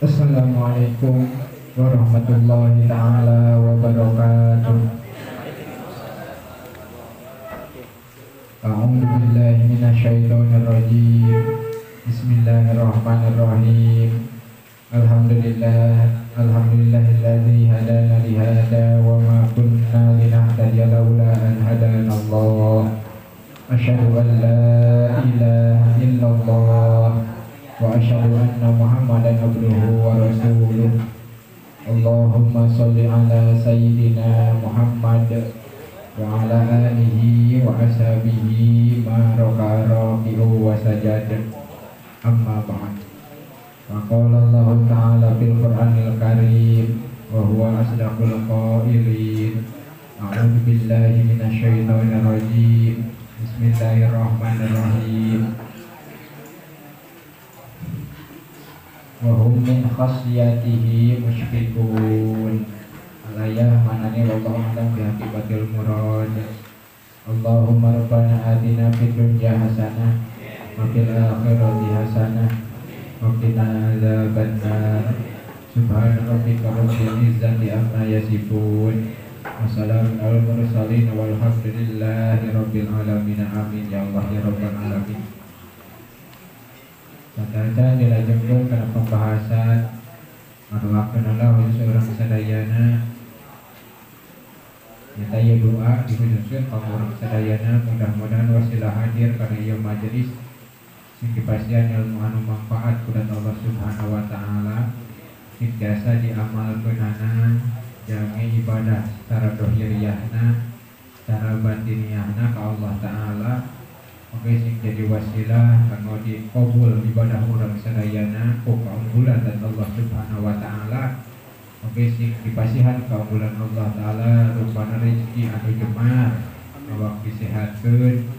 Assalamualaikum warahmatullahi taala wabarakatuh. A'udzu billahi minasyaitonir rajim. Bismillahirrahmanirrahim. Alhamdulillah, alhamdulillahilladzi hadana li hada wa ma kunna linahtadiya laula an hadanallah. Asyhadu an la ilaha illallah wa asyhadu anna Muhammadan abduhu wa rasuluh. Allahumma sholli ala sayyidina Muhammad wa ala alihi wa ashabihi ma raka'a raki'u wa sajad. Amma ba'd. Faqala Allah ta'ala fil Qur'anil Karim wa huwa asdaqul qailin. A'udzu billahi minasyaitonir rajim. Bismillahirrahmanirrahim. Wa hum min khasyatihi musyfiqun. Alayah manani wallahu a'lam bi haqiqatil murad. Allahumma rabbana atina fid dunya hasanah wa fil akhirati hasanah wa qina adzabannar. Subhana rabbika rabbil izzati amma yasifun. Wassalamun alal mursalin walhamdulillahi rabbil alamin. Amin ya Allah ya rabbal alamin. Saja dilajengkeun kana pembahasan ngadoakeun Allah khusus urang sadayana. Nyata ieu doa dikhususkeun ka urang sadayana, mudah-mudahan wasilah hadir kana ieu majelis sing dipasihan ilmu anu manfaat ku Allah Subhanahu wa taala, sing jasa diamalkeunana jange ibadah secara dohiriyahna, secara batiniahna ka Allah taala. Oke, sing jadi wasilah kanggo dikabul ibadah urang sadayana ku kaunggulan dan Allah Subhanahu wa taala. Oke, sing dipasihan kaunggulan Allah taala rupana rezeki anu jemar, awak disehatkeun.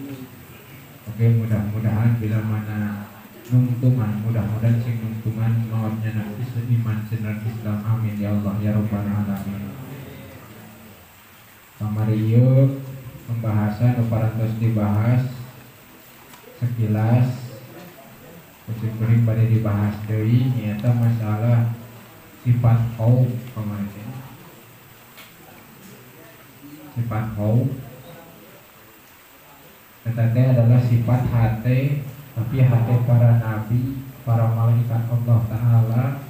Oke, mudah-mudahan bila mana nungtungan, mudah-mudahan sing nungtungan mautnya nanti iman sinar Islam. Amin ya Allah ya rabbal alamin. Kamari ieu pembahasan parantos dibahas sekilas, kucing-kuring pada dibahas deui nyata masalah sifat khauf kemarin. Sifat khauf eta teh adalah sifat hati, tapi hati para nabi, para malaikat Allah taala.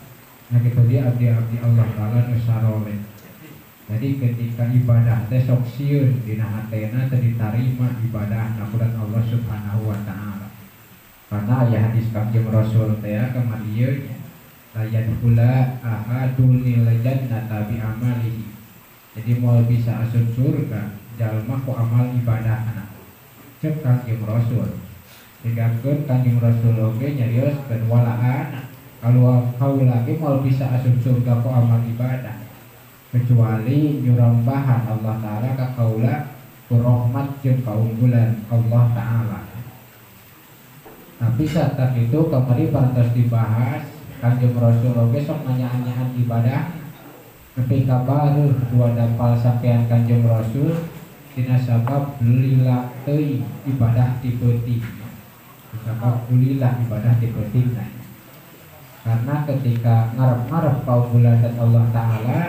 Nah kitu dia abdi-abdi Allah taala nu saroleh. Jadi ketika ibadah teh sok sieun dina hatena teh ditarima ibadah dan Allah Subhanahu wa taala. Karena aya hadis Kangjeng Rasul teh kamari ieu nya, la yadkhula ahadun lil jannata bi amalihi. Jadi moal bisa asup surga jalma ku amal ibadahna. Cek Kangjeng Rasul. Digamkeun Kangjeng Rasul oge nyarioskeun walaana kalau kaula ge moal bisa asup surga ku amal ibadah kecuali nyurambahan Allah taala ka kaula ku rahmat jeung kaunggulan Allah taala. Tapi saat itu kamari parantos dibahas Kangjeng Rasul oge sok nanyaan-nyaan ibadah nepi ka baruh dua dapal sampean Kangjeng Rasul dina sabab lila teuing ibadah ti peuting. Sabab lila ibadah ti peuting. Karena ketika ngarep-ngarep kaunggulan dan Allah taala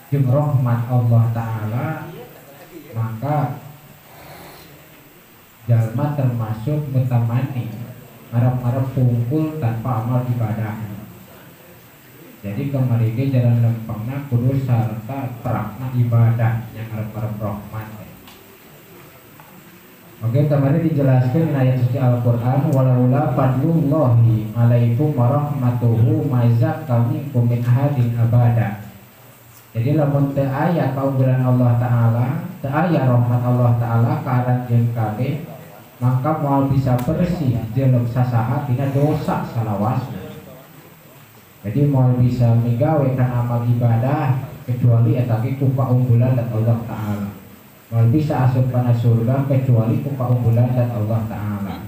jeung rahmat Allah taala, maka jalma termasuk mutamani, ngarep-ngarep kumpul tanpa amal ibadah. Jadi kamari ge jalan lempengna kudu sarta terakna ibadah yang ngarep-ngarep rahmat. Oke, kemarin dijelaskan ayat suci Al-Qur'an, walaula fadlullahi alaikum warahmatuhu mazakka minkum min ahadin abada. Jadi lamun teu aya kaunggulan Allah taala, teu aya rahmat Allah taala ka aranjeun kabeh, maka moal bisa bersih jelem sasaha tina dosa salawasna. Jadi moal bisa migawe kana amal ibadah kecuali eta ge ku kaunggulan dan Allah taala. Moal bisa asup kana surga kecuali ku kaunggulan dan Allah taala.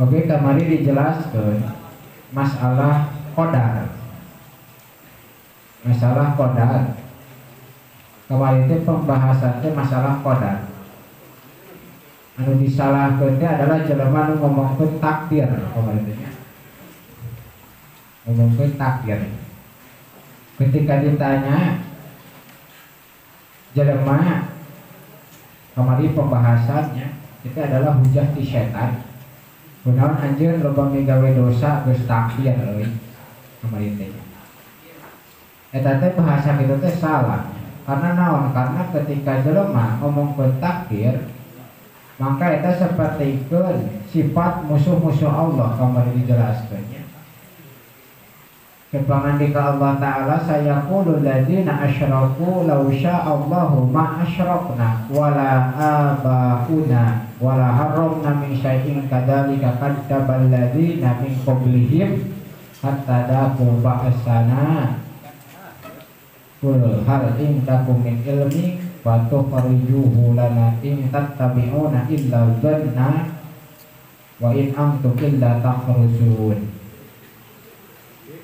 Oke, kamari dijelaskeun masalah qadar. Masalah qadar. Kemarin itu pembahasannya masalah qadar. Anu disalahkeun teh adalah jelema nu ngomongkeun takdir kemarin teh. Ngomongkeun takdir. Ketika ditanya jelema kamari pembahasannya itu adalah hujah ti setan. Kunaon anjeun loba migawe dosa geus takdir euy kamari teh. Eta teh bahasa kitu teh salah. Karena naon? Karena ketika jelema ngomongkeun takdir maka eta sapertikeun sifat musuh-musuh Allah kamari dijelaskeun. Kepangandika Allah Ta'ala sayaqulul ladzina asyraku law syaa Allahu ma asyrakna wala abauna wala harramna min syai'in kadzalika kadzdzabal ladzina min qablihim hatta daqu ba'sana qul hal indakum min ilmi wa tukhrijuhu lana in tattabi'una illa dhanna wa in antum illa takhrusun.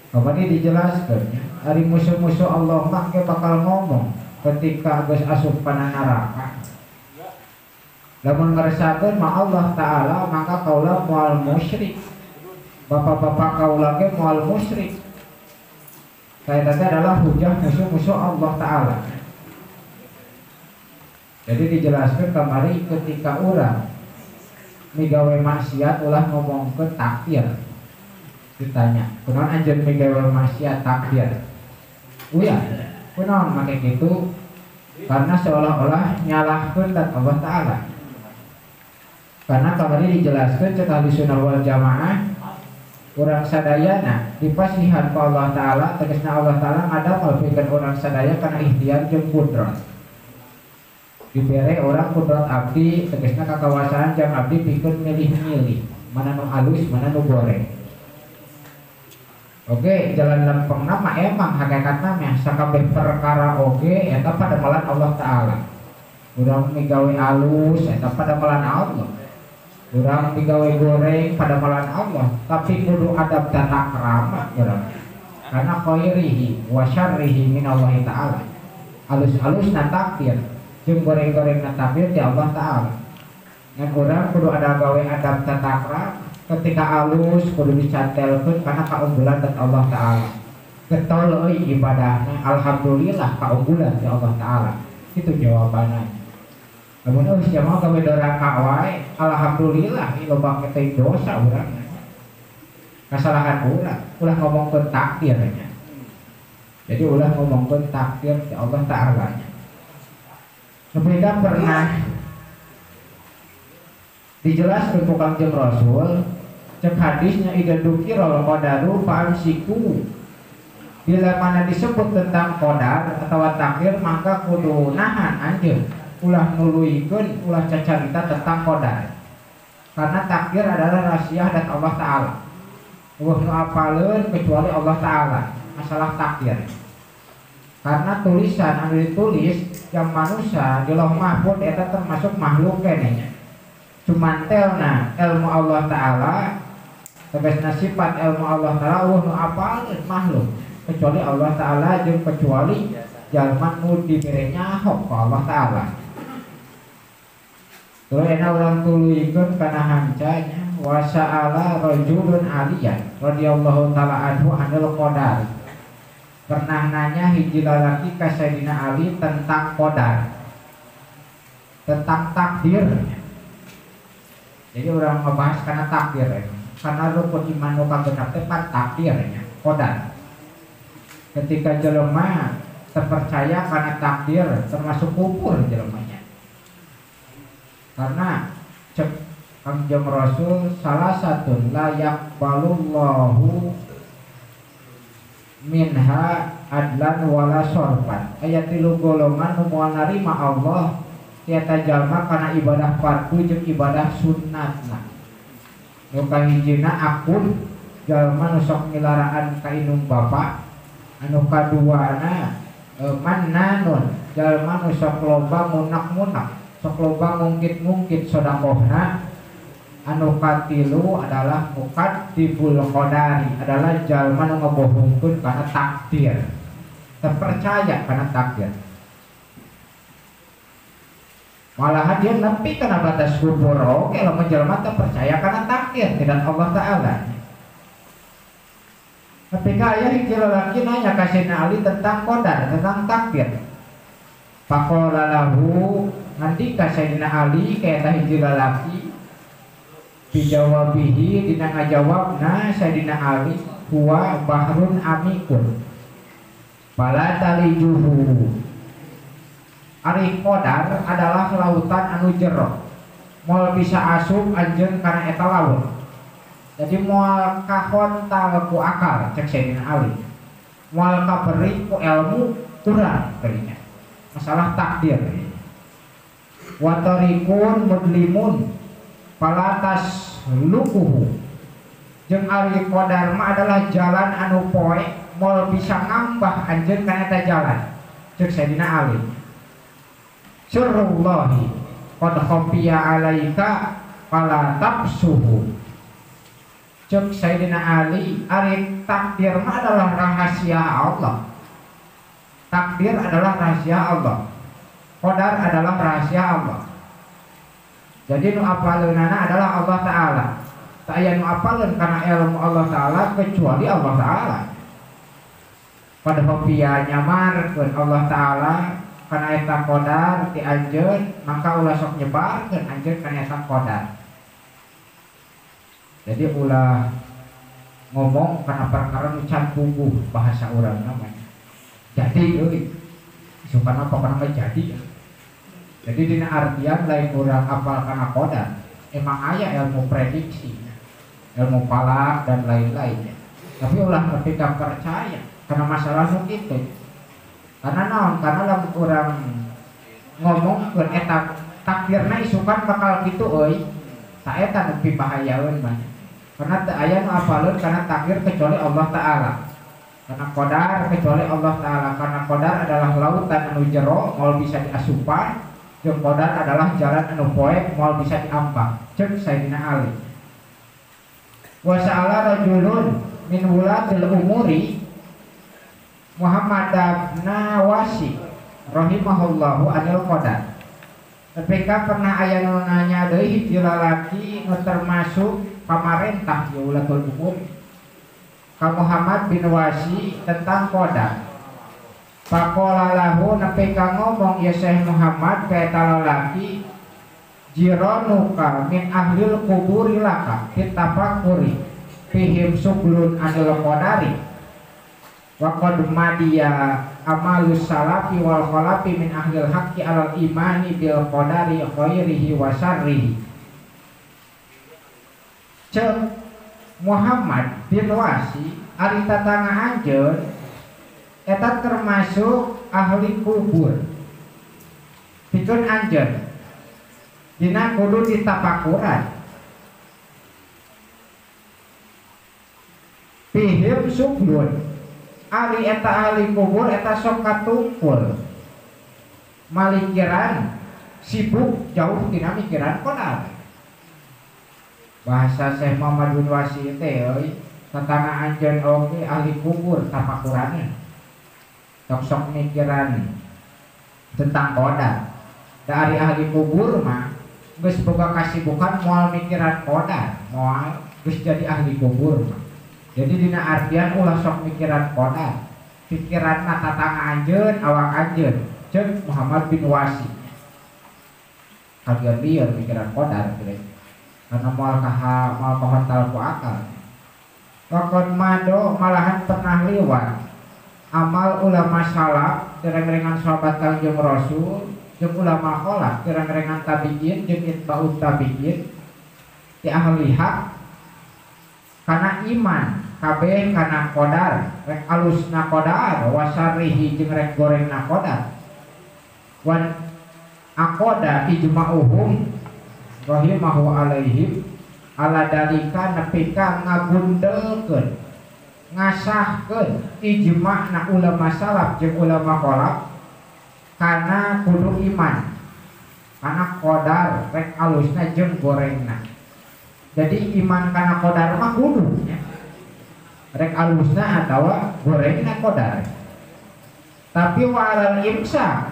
Kamari dijelaskan, hari musuh-musuh Allah mah ke bakal ngomong ketika geus asup kana neraka. Lamun ngeresakeun ma Allah Ta'ala maka kaula moal musyrik. Bapak-bapak kaula ge moal musyrik. Saya tadi adalah hujah musuh-musuh Allah Ta'ala. Jadi dijelaskan kamari ketika urang migawe maksiat ulah ngomongkeun takdir. Ditanya, kunaon anjeun migawe maksiat takdir? Uya, kunaon make kitu? Karena seolah-olah nyalahkeun dan Allah Ta'ala. Karena kamari dijelaskan cek ahli sunnah wal jamaah urang sadayana dipasihan ku Allah Ta'ala, tegasna Allah Ta'ala ngadamel pikeun urang sadaya kana ikhtiar jeung kudrat. Dibere urang kudrat abdi, tegasna kakawasaan jang abdi pikeun milih-milih mana nu alus, mana nu goreng. Oke, jalan lempeng nama emang hakikatna mah sakabeh perkara oge eta padamelan Allah Ta'ala. Urang migawe alus eta padamelan Allah. Urang migawe goreng padamelan Allah, tapi kudu adab tata krama urang. Karena khairihi wa syarrihi minallahi ta'ala. Alus-alusna takdir, jeung goreng-gorengna takdir ti Allah Ta'ala. Ngan urang kudu ada gawe adab tata krama. Ketika alus kudu dicantelkeun karena kaunggulan dan Allah Ta'ala. Getol euy ibadahna, alhamdulillah kaunggulan ti Allah Ta'ala. Itu jawabannya. Lamun euy sia mah gawe doraka wae, alhamdulillah loba teh dosa urang. Kesalahan urang, ulah ngomongkeun takdir nya. Jadi ulah ngomongkeun takdir ti Allah Ta'ala nya. Ketika pernah dijelaskeun ku Kangjeng Rasul cek hadisnya idza dzukirul qadaru fa'amsiku. Bila mana disebut tentang qadar atau takdir maka kudu nahan anjeun, ulah nuluykeun, ulah cacarita tentang qadar. Karena takdir adalah rahasia dan Allah Ta'ala. Eueuh nu apaleun kecuali Allah Ta'ala masalah takdir. Karena tulisan anu ditulis yang manusia di Lauh Mahfud eta termasuk makhluk keneh nya. Cuman telna ilmu Allah Ta'ala tegasna sifat ilmu Allah Ta'ala eueuh nu apaleun makhluk kecuali Allah Ta'ala jeung kecuali jalma nu dibere nyaho ku Allah Ta'ala. Terus enak urang tuluykeun kana hancanya wa sa'ala rajulun aliyan radhiyallahu ta'ala anhu anil qadar. Pernah nanya hiji lalaki ka Sayyidina Ali tentang qadar, tentang takdir. Jadi orang ngebahas karena takdir ya. Karena rukun iman nu kagenep teh pan takdir nya, qadar. Ketika jelema terpercaya karena takdir termasuk kufur jelemanya. Karena cek Kangjeng Rasul salah satu la yaqbalullahu minha adlan wala sorban. Aya tilu golongan nu moal narima Allah tiata jalma kana ibadah fardu jeung ibadah sunnatna. Nu kahijina akun jalma nu sok milaraan ka indung bapa, anu kaduana mannanun jalma nu sok loba munak-munak, sok loba ngungkit-ngungkit sodakohna. Anu katilu adalah mukadzibul qadari, adalah jalma nu ngebohongkeun kana takdir, terpercaya kana takdir. Malahan dia nepi kana batas kubur oke lamun jalma teu percaya kana takdir tidak Allah Ta'ala. Ketika aya hiji lalaki nanya ka Sayyidina Ali tentang qadar, tentang takdir. Faqala lahu ngendika Sayyidina Ali ka eta hiji lalaki bijawabihi dina ngajawabna Sayyidina Ali huwa bahrun amikun fala talijuhu. Ari qadar adalah lautan anu jero, moal bisa asup anjeun kana eta laut. Jadi moal kahontal ku akal cek Sayyidina Ali, moal kaberi ku ilmu kurang kalinya masalah takdir. Wa tariqun mudlimun falatas lukuhu. Jeung ari qadar mah adalah jalan anu poe, moal bisa ngambah anjeun kana eta jalan cek Sayyidina Ali. Sirrullahi qad khafiya alaika fala tabsuhu. Cek Sayyidina Ali, ari takdir mah adalah rahasia Allah. Takdir adalah rahasia Allah. Qadar adalah rahasia Allah. Jadi nu apaleunana adalah Allah Ta'ala. Tak aya nu apaleun kana ilmu Allah Ta'ala kecuali Allah Ta'ala. Qad khafiya nyamarkeun Allah Ta'ala kana eta qadar ti anjeun, maka ulah sok nyebarkeun anjeun kana eta qadar. Jadi ulah ngomong kana perkara nu can puguh bahasa urang namanya. Jadi euy, isukana pokona mah jadi. Jadi dina artian lain urang apal kana qadar, emang aya ilmu prediksi, ilmu falak dan lain-lainnya. Tapi ulah ketika percaya karena masalah nu kitu. Karena naon? Karena lamun urang ngomongkeun eta takdirna isukan bakal kitu euy. Ta eta nu pibahayaeun mah. Karena teu aya nu apaleun kana takdir kecuali Allah Ta'ala. Karena qadar kecuali Allah Ta'ala. Karena qadar adalah lautan anu jero moal bisa diasupan, jeung qadar adalah jalan anu poek moal bisa diambang. Ceuk Sayyidina Ali. Wa sa'ala rajulun min wulatil umuri Muhammad bin Wasi rahimahullahu anil qadar. Ketika pernah aya nu nanya deui hiji lalaki nu termasuk pamarentah ya ulatul umur ka Muhammad bin Wasi tentang qadar. Faqala lahu nepi ka ngomong ya Syekh Muhammad ka eta lalaki jiranuka min ahlil kuburi laka fitafakuri fihim suglun anil qadari wa qad madiya amalus salafi wal khalafi min ahlil haqqi alal imani bil qadari khairihi wa syarrihi. Cek Muhammad bin Wasi ari tatangga anjeun eta termasuk ahli kubur. Pikeun anjeun dina kudu ditapakuran fihim suglun ari eta ahli kubur eta sok katungkul malikiran sibuk jauh tina mikiran qadar. Bahasa Syekh Muhammad bin Wasi teh euy tatangga anjeun oge ahli kubur tapakurane sok sok mikiran tentang qadar. Da ari ahli kubur mah geus boga kasibukan moal mikiran qadar, moal geus jadi ahli kubur mah. Jadi dina artian ulah sok mikiran qadar, pikiran mah tatangga anjeun awak anjeun. Ceuk Muhammad bin Wasi. Kagian lieur mikiran qadar teh. Karena moal kaha moal kahontal ku akal. Wakon mado malahan pernah liwat amal ulama salaf dereng-rengan sahabat Kangjeng Rasul jeung ulama kholaf dereng-rengan tabi'in jeung itba'ut tabi'in ti ahli hak kana iman kabeh kana qadar rek alusna qadar wasarihi jeung rek gorengna qadar wan aqada ijma'uhum rahimahu alaihim ala dalika nepi ka ngagundelkeun ngasahkeun ijma'na ulama salaf jeung ulama kholaf kana kudu iman kana qadar rek alusna jeung gorengna. Jadi iman kana qadar mah kudu nya rek alusna atawa gorengna qadar. Tapi wa alal imsa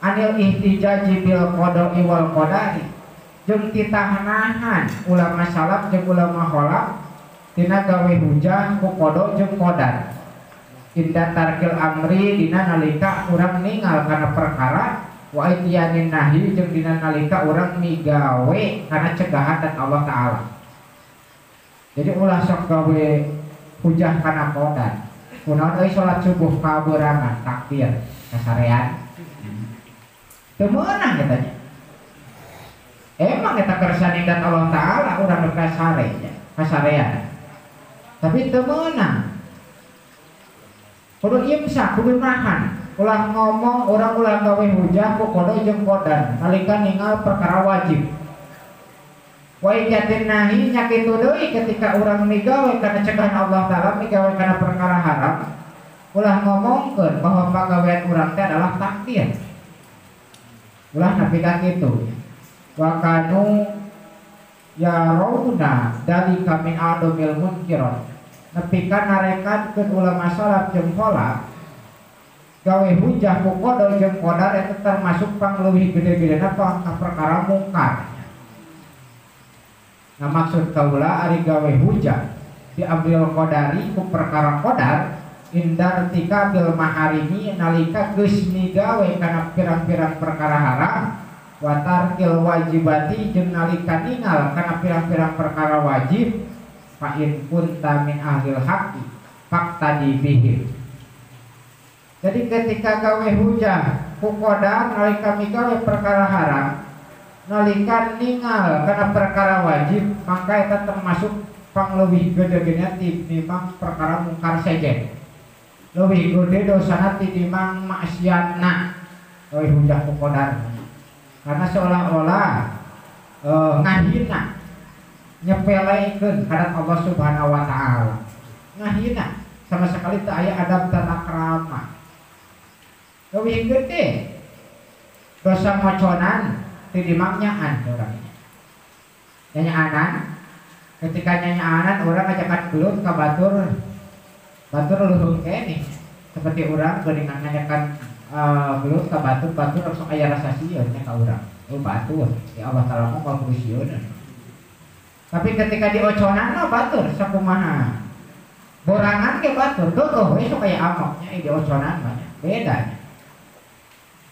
anil ihtijaji bil qada'i wal qadari jeung titahnahan ulama salaf jeung ulama kholaf tina gawe hujah ku qada jeung qadar inda tarkil amri dina nalika urang ningal kana perkara wa ityanin nahi jeung dina nalika urang migawe kana cegahan dan Allah Ta'ala. Jadi ulah sok gawe hujah kana qadar. Kunaon euy salat subuh kaberangan takdir kasarean. Teu meunang eta nya. Emang eta kersane dan Allah Ta'ala urang kasare nya, kasarean. Tapi teu meunang. Kudu imsak, kudu nahan. Ulah ngomong, urang ulah gawe hujah ku qada jeung qadar nalika ningal perkara wajib. Wa ijatin nahi nya kitu deui ketika urang migawe kana cegahan Allah Ta'ala, migawe kana perkara haram, ulah ngomongkeun bahwa pagawean urang teh adalah takdir. Ulah nepi ka kitu. Wa kanu yarawna dalika min adomil munkirat. Nepi ka narekankeun ulama salaf jeung kholaf gawe hujah ku qada jeung qadar eta termasuk pangleuwih gede-gedena perkara mungkar. Nah maksud kaula ari gawe hujah diambil qadari ku perkara qadar indar tika bil maharimi nalika geus migawe kana pirang-pirang perkara haram wa tarkil wajibati jeung nalika ningal kana pirang-pirang perkara wajib fa in kunta min ahlil haqqi faqtadi bihim. Jadi ketika gawe hujah ku qadar nalika migawe perkara haram nalika ningal kana perkara wajib maka eta termasuk pangleuwih gede-gedena tinimbang perkara mungkar sejen. Leuwih gede dosana tinimbang maksiatna leuwih hujah ku qadar. Karena seolah-olah ngahina nyepelekeun kana Allah Subhanahu wa taala. Ngahina sama sekali teu aya adab tata krama. Leuwih gede dosa moconan tinimbang nyaan urang. Nyanyaanan ketika nyanyaanan urang ngajakan gelut ka batur, batur luhung keneh seperti urang geuningan ngajakan gelut ka batur, batur langsung aya rasa sieun nya ka urang. Oh batur, ya Allah Ta'ala mah kudu sieun. Tapi ketika dioconan mah batur sakumaha. Borangan ge batur, geugeuh we sok aya amoknya dioconan mah beda.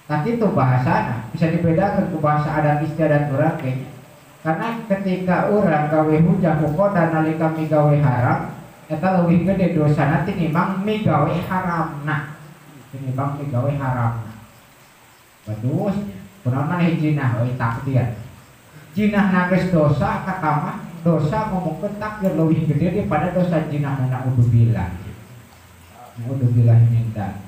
Tapi itu bahasana bisa dibedakan ke bahasa adat istiadat urang kayaknya. Karena ketika urang gawe hujah ku qadar nalika migawe haram eta leuwih gede dosana tinimbang migawe haramna. Tinimbang migawe haramna. Bagus, kunaon maneh jinah euy takdir. Jinah geus dosa katamah dosa ngomongkeun takdir leuwih gede daripada dosa jinah naudzubillah. Naudzubillah min dzalik.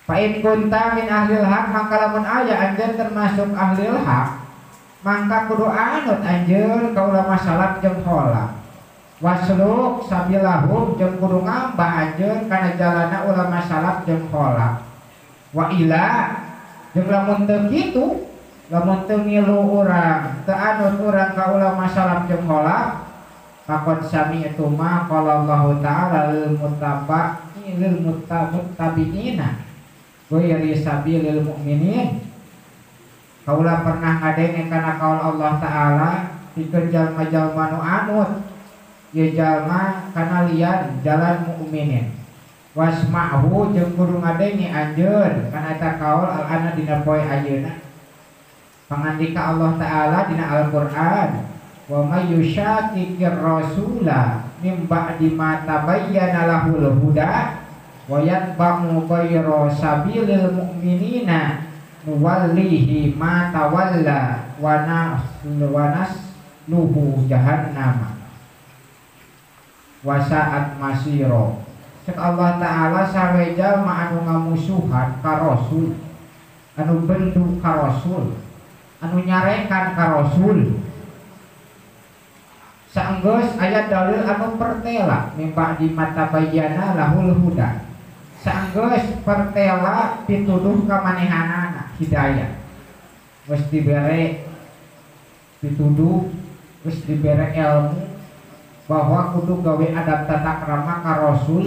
Fa in kunta min ahlil haq maka lamun aya anjeun termasuk ahlil haq mangka kudu anut anjeun ka ulama salaf jeung kholaf. Wasluk sabilahum jeung kudu ngambah anjeun kana jalana ulama salaf jeung kholaf. Wa ila jeung lamun teu kitu lamun teu ngilu urang teu anut urang ka ulama salaf jeung kholaf faqad sami'tu ma qala Allahu ta'ala lil muttabi'ina lil muttabi'ina ghairi sabilil mu'minin. Kaula pernah ngadenge kana kaul Allah Ta'ala pikeun jalma-jalma nu anut ye jalma kana lian jalan mukminin. Wasma'hu jeung kudu ngadenge anjeun kana eta kaul al-ana dina poe ayeuna. Pangandika Allah Ta'ala dina Al-Qur'an wa may yushaqiqir rasula mim ba'di ma tabayyana lahul huda wa yatba'u ghayra sabilil mu'minina nuwallihi ma tawalla wa nasluhu jahannama wa sa'at masira. Cek Allah Ta'ala sawe jalma anu ngamusuhan ka rasul, anu bendu ka rasul, anu nyarekan ka rasul, saenggeus aya dalil anu pertela mimba di mata bayyana lahul huda, saenggeus pertela pituduh ka manehanana hidayah, geus dibere pituduh, geus dibere ilmu bahwa kudu gawe adab tata krama ka rasul,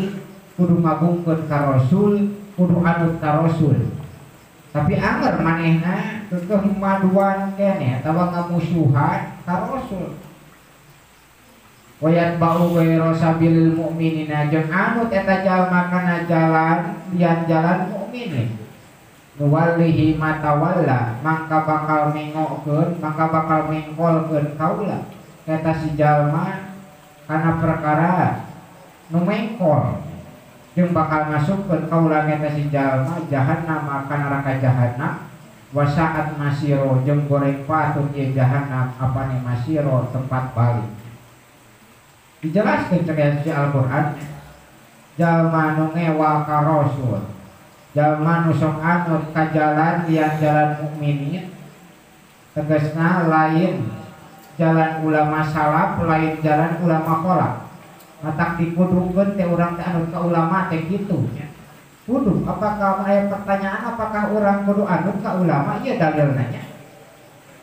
kudu ngagungkeun ka rasul, kudu anut ka rasul. Tapi anger manehna kekeh maduan keneh atawa ngamusuhan ka rasul. Wayat ba'u ghairu sabilil mu'minina jeung anut eta jalma kana jalan lian jalan mukminin nuwallihi matawalla mangka bakal mengokeun mangka bakal mengkolkeun kaula eta si jalma kana perkara nu mengkol jeung bakal masukkeun kaula eta si jalma jahannam ka neraka jahannam wasaat masiro jeung goreng patut ieu jahannam apane masiro tempat balik. Dijelaskeun cek si Al-Qur'an jalma nu ngewa ka rasul jalma nu sok anut ka jalan lian jalan mukminin tegasna lain jalan ulama salaf lain jalan ulama kholaf. Matak dikudukeun teh urang teh anut ka ulama teh kitu nya. Kudu apakah aya pertanyaan apakah urang kudu anut ka ulama ieu dalilna nya.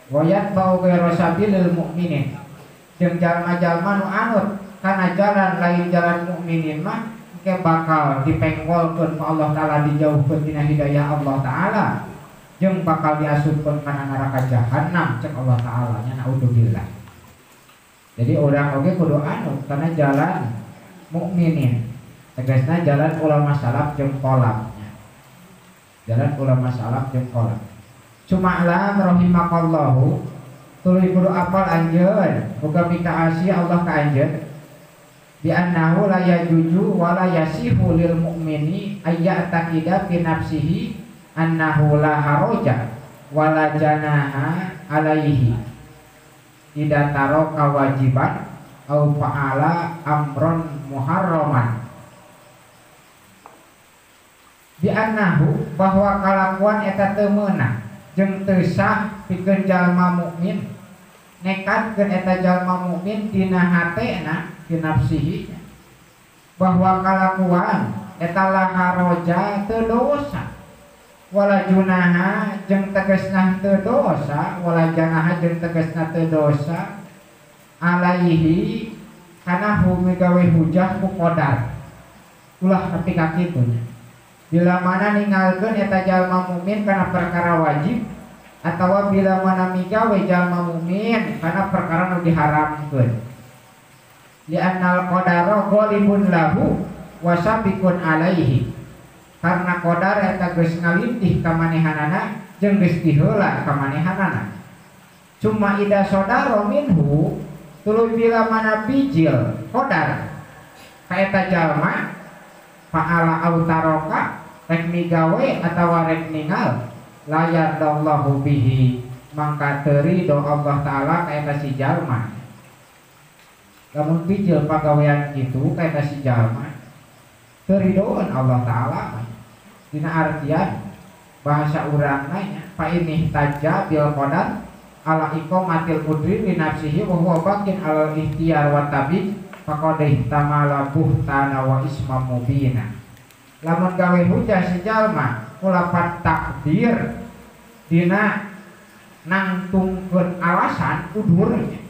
Wayat bau ghairu sabilil mukminin jeung jalma-jalma nu anut kana jalan lain jalan mukminin mah ke bakal dipengkolkeun ku Allah Taala dijauhkeun tina hidayah Allah Taala jeung bakal diasupkeun kana neraka jahannam cek Allah Taala nya naudzubillah. Jadi orang oge kudu anut kana jalan mukminin tegasna jalan ulama salaf jeung kholaf. Jalan ulama salaf jeung kholaf. Cuma lam rahimakallahu tuluy kudu apal anjeun boga pikaasi Allah ka anjeun bi annahu la yajuju wa la yasihu lil mu'mini ayyataqida fi nafsihi annahu la haraja wa la janaha alaihi ida taraka wajiban au fa'ala amron muharraman. Bi annahu bahwa kalakuan eta teu meunang jeung teu sah pikeun jalma mukmin nekatkeun eta jalma mukmin dina hatena di nafsihi bahwa kalakuan eta la haraja teu dosa wala junaha jeung tegasna teu dosa wala janaha jeung tegasna teu dosa alaihi kana migawe hujah ku qadar ulah nepi ka kitu nya. Bila mana ninggalkeun eta jalma mukmin kana perkara wajib atawa bila mana migawe jalma mukmin kana perkara nu diharamkeun li annal qadara ghalibun lahu wa sabiqun alaihi karena qadar eta geus ngalintih ka manehanana jeung geus diheula ka manehanana. Cuma ida sodaro minhu tuluy bila mana bijil qadar ka eta jalma fa'ala au taraka rek migawe atawa rek ningal la yardallahu bihi mangka teu ridho Allah Taala ka eta si jalma. Lamun bijil pagawean kitu ka eta si jalma teu ridoeun Allah Taala. Dina artian bahasa urang nya fa ini tajja bil qadar ala iqamatil qudri li nafsihi wa huwa baqin alal ikhtiyar wa tabi faqad ihtamala buhtana wa isma mubina. Lamun gawe hujah si jalma kulapan takdir dina nangtungkeun alasan udurnya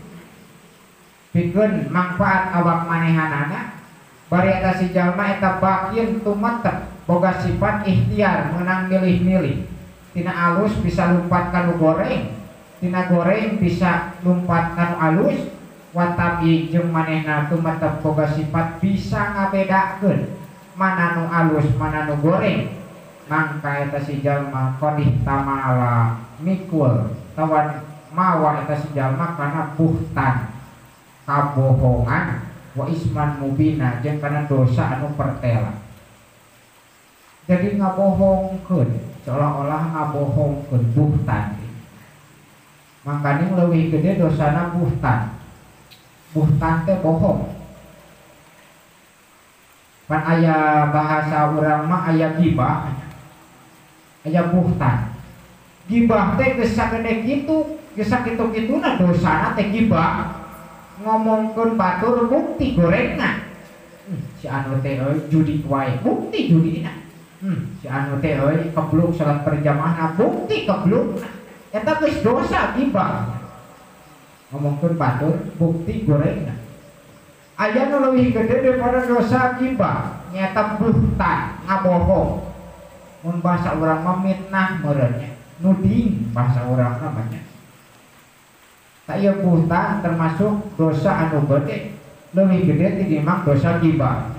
pikeun manfaat awak manehanana bari eta si jalma eta bakin tumetep boga sifat ikhtiar menang milih-milih tina alus bisa lumpat kanu goreng tina goreng bisa lumpat kanu alus watabi jeung manehna tumetep boga sifat bisa ngabedakeun mana nu alus mana nu goreng mangka eta si jalma qadih tamala mikul tawan mawa eta si jalma kana buhtan kabohongan wa isman mubina jeung kana dosa anu pertela. Jadi ngabohongkeun seolah-olah ngabohongkeun buhtan. Mangkane leuwih gede dosana buhtan. Buhtan teh bohong. Pan aya bahasa urang mah aya gibah, aya buhtan. Gibah teh geus sagede kitu, geus sakitu-kituna dosana teh gibah. Ngomongkeun batur bukti gorengna. Si anu teh euy judi wae, bukti judina. Si anu teh euy kebluk salat berjamaah, bukti keblukna. Eta geus dosa gibah. Ngomongkeun batur bukti gorengna. Aya nu leuwih gede daripada dosa gibah, nyata buhtan, ngabohong. Mun bahasa urang mah mitnah meureun nya, nuding bahasa urang namanya. Tak ieu buhtan termasuk dosa anu gede. Leuwih gede tinimbang dosa ghibah.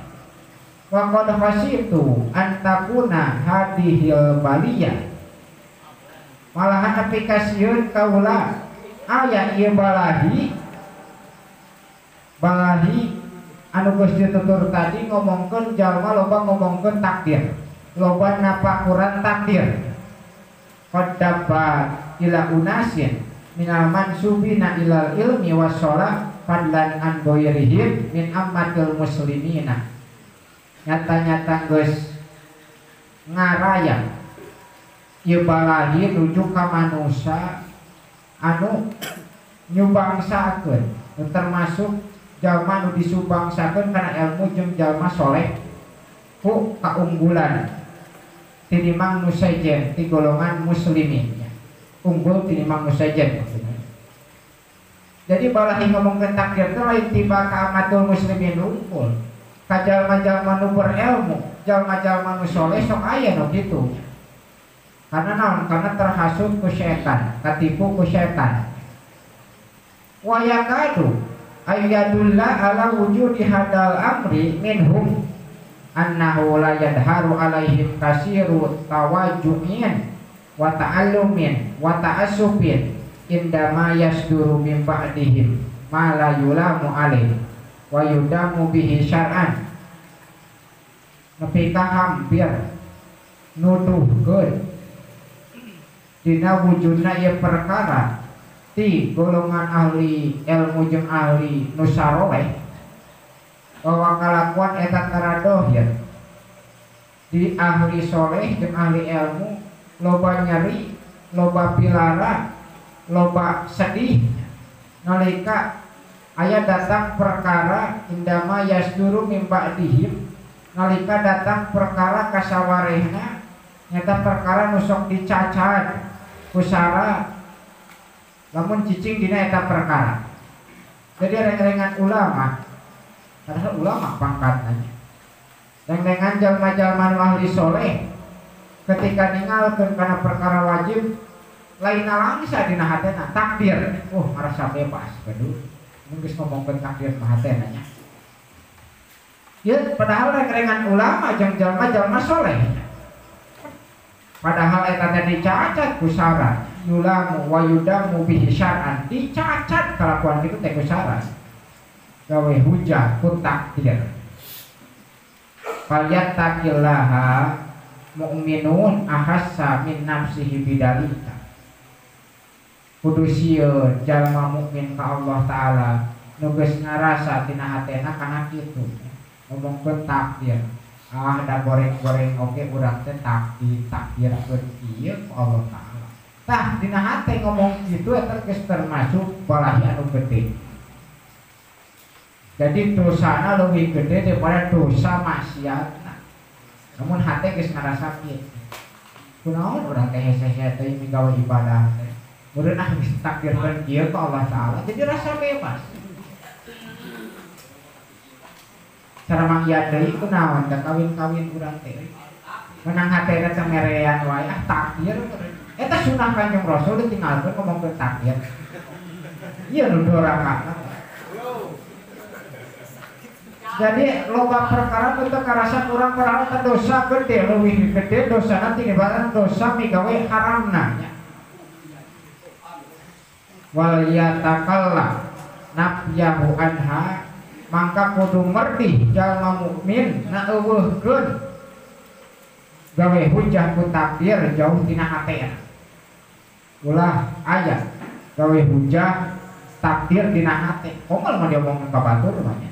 Wa qad khasyitu an takuna hadihil baliyah. Malahan nepi ka sieun kaula aya ieu balahi balahi anu geus ditutur tadi ngomongkeun jalma loba ngomongkeun takdir, loba napakuran takdir. Qad dabba ila unasin minal mansubina ilal ilmi wassalah fadlan an ghairihim min ammatil muslimina. Nyata-nyata geus ngaraya ieu balahi nuju ka manusia anu nyubangsakeun, termasuk jalma nu disubangsakeun kana ilmu jeung jalma soleh ku kaunggulan tinimbang nu sejen ti golongan muslimin, unggul tinimbang nu sejen maksudnya. Jadi balahi ngomongkeun takdir teh lain tiba ka amatul muslimin unggul, ka jalma-jalma nu berilmu, jalma-jalma nu soleh sok aya nu kitu. Karena naon? Karena terhasut ku setan, katipu ku setan. Wa yakadu ayyadulla ala wujudi hadal amri minhum annahu la yadharu alaihim kasiru tawaju'in wa ta'allumin wa ta'assufin indama yasduru min ba'dihim ma la yulamu alaihi wa yudamu bihi syar'an. Nepi ka hampir nuduhkeun dina wujudna ieu perkara ti golongan ahli ilmu jeung ahli nu saroleh bahwa kalakuan eta taradohir di ahli soleh jeung ahli ilmu loba nyeri, loba pilara, loba sedih nalika aya datang perkara indama yasduru mim ba'dihim, nalika datang perkara kasawarehna nyata perkara nu sok dicacat kusara lamun cicing dina eta perkara. Jadi reng-rengan ulama, padahal ulama pangkatna, reng-rengan jalma-jalma nu ahli soleh ketika ninggalkeun kana perkara wajib lain langsa dina hatena takdir, oh ngarasa bebas gaduh mun geus ngomongkeun takdir mah hatena nya. Ya padahal reng-rengan ulama jeung jalma-jalma soleh, padahal eta teh dicacat ku syarat yulamu wa yudamu bihi syar'an, dicacat kalakuan kitu teh ku syarat gawe hujah ku takdir. Falyattaqillaha mu'minun ahassa min nafsihi bidalika. Kudu sieun jalma mukmin ka Allah Ta'ala nu geus ngarasa tina hatena kana kitu ngomongkeun takdir. Ah da goreng-goreng oge urang teh takdir takdirkeun ieu ku Allah Ta'ala. Tah dina hate ngomong kitu eta geus termasuk balahi anu gede. Jadi dosana leuwih gede daripada dosa maksiatna. Namun hate geus ngarasa kieu. Kunaon urang teh hese-hese teh migawe ibadah teh. Meureun ah geus takdirkeun kieu ku Allah Ta'ala, jadi rasa bebas. Cara manggiat deui kunaon da kawin-kawin urang teh. Menang hatena teh merean wae ah takdir. Eta sunah Kanjeng Rasul ditinggalkeun ngomongkeun takdir. Ieu nu doraka. Jadi loba perkara nu teu karasa urang perkara teh dosa gede, leuwih gede dosana tinimbang dosa migawe haramna nya. Wal yatakalla nafyahu anha, mangka kudu merdih jalma mukmin na eueuhkeun gawe hujah ku takdir jauh tina hatena. Ulah aya gawe hujah takdir dina hate, komal mah diomongkeun ka batur mah nya.